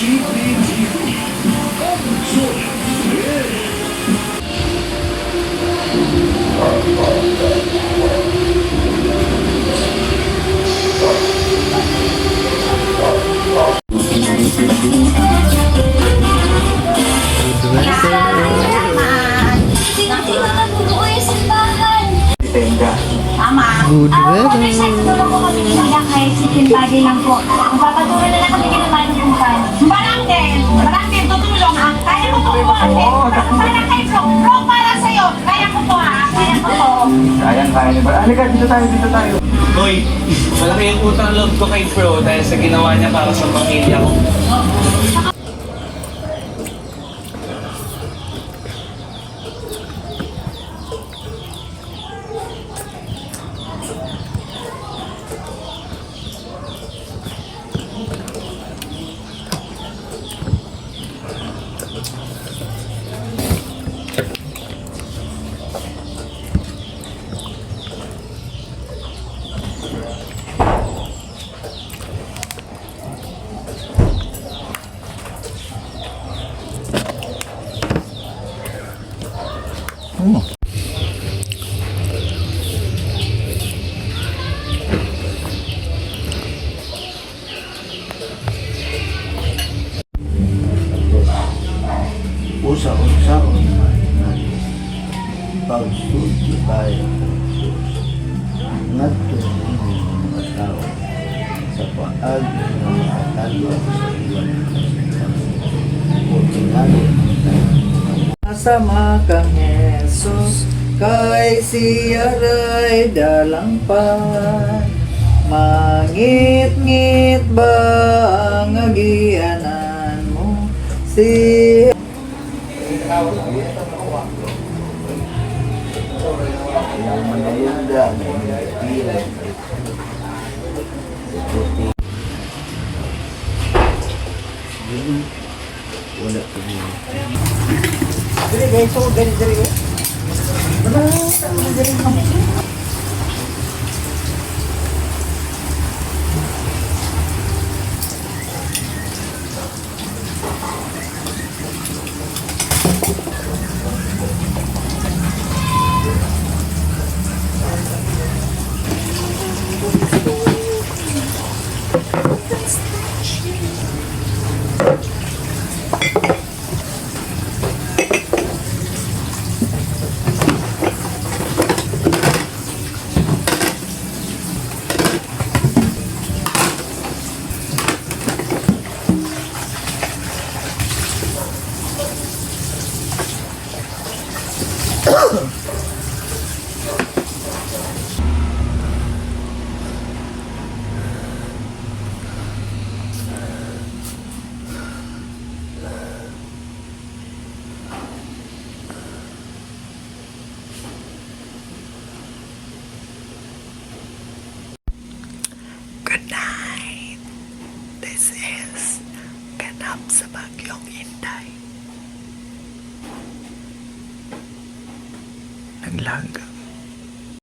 GPTV. Solid. Good weather. Sino nabubuo yung simbahan? Tama. Good Ah, weather. motorcycle na po kami nila kahit chicken body lang po. Magpapaturo na lang kami kina Manong kung paano. Barang din. Barang din. Tutulong ha. Kaya ko to. Para kay Bro. Bro, para sa'yo. Kaya ko to ha. Kaya ko to. Kayang kaya niya ba? Halika, dito tayo, dito tayo. Hoy, malaki ang utang loob ko kay Bro dahil sa ginawa niya para sa pamilya ko. Usa-unsaon man nato pagsulti bayo kang Jesus ngadto niining mga tawo sa paagi nga makatabang sa ilang kasing-kasing o tingali ang tanan. Sama kang Jesus, kay siya ray dalangpan. Mangit-ngit ba ang agianan mo? Si Manayunda na inyong puti. Wala ko niyo. Good night. This is Ganap sa Bagyong Inday. Naglag.